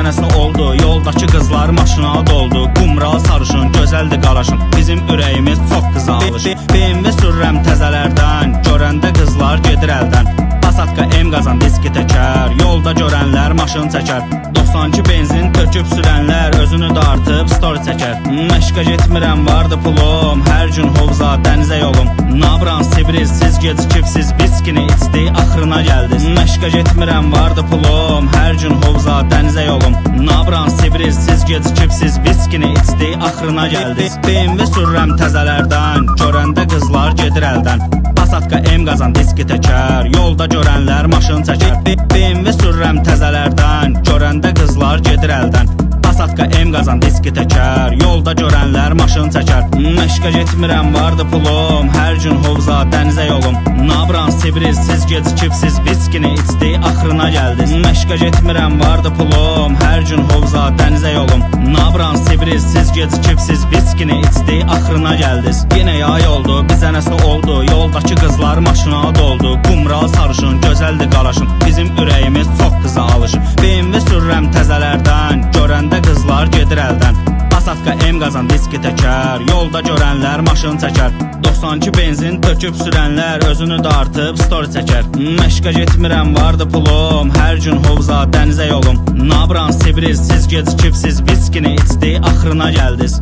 bizə nəsə oldu. Yoldakı qızlar maşına doldu. Qumral sarışın, gözəldir qaraşın. Bizim ürəyimiz çox qıza alışır. BMW sürürəm təzələrdən, görəndə qızlar gedir əldən. Pasatka M qazan diski təkər, yolda görənlər maşın çəkər. 92 benzin töküb sürənlər özünü dartıb story çəkər. Məşqə getmirəm, vardı pulum, hər gün hovuza, dənizə yolum. Nabran Sibriz, siz gecikibsiz, viskini içdi, axırına gəldiniz. Məşqə getmirəm, vardı pulum, hər gün hovuza, dənizə yolum. Nabran Sibriz, siz gecikibsiz, viskini içdi, axırına gəldiniz. BMW sürürəm təzələrdən, görəndə qızlar gedir əldən. Pasatka M qazan diski təkər, yolda görənlər maşın çəkər. BMW sürürəm təzələrdən, görəndə qızlar gedir əldən. Pasatka M qazan diski təkər, yolda görənlər maşın çəkər. Məşqə getmirəm, vardı pulum, hər gün hovuza, dənizə yolum. Nabran Sibriz, siz gecikibsiz, viskini içdi, axırına gəldiniz. Məşqə getmirəm, vardı pulum, hər gün hovuza, dənizə yolum. Nabran Sibriz, siz gecikibsiz, viskini içdi, axırına gəldiniz. Yenə yay oldu, bizə nəsə oldu, yoldakı qızlar maşına doldu. Qumral sarışın, gözəldir qaraşın, bizim ürəyimiz çox qıza alışır. BMW sürürəm təzələrdən, görəndə qızlar gedir əldən. Pasatka M qazan diski təkər, yolda görənlər maşın çəkər. 92 benzin töküb sürənlər özünü dartıb story çəkər. Məşqə getmirəm, vardı pulum, hər gün hovuza, dənizə yolum. Nabran Sibriz, siz gecikibsiz, viskini içdi, axırına gəldiniz.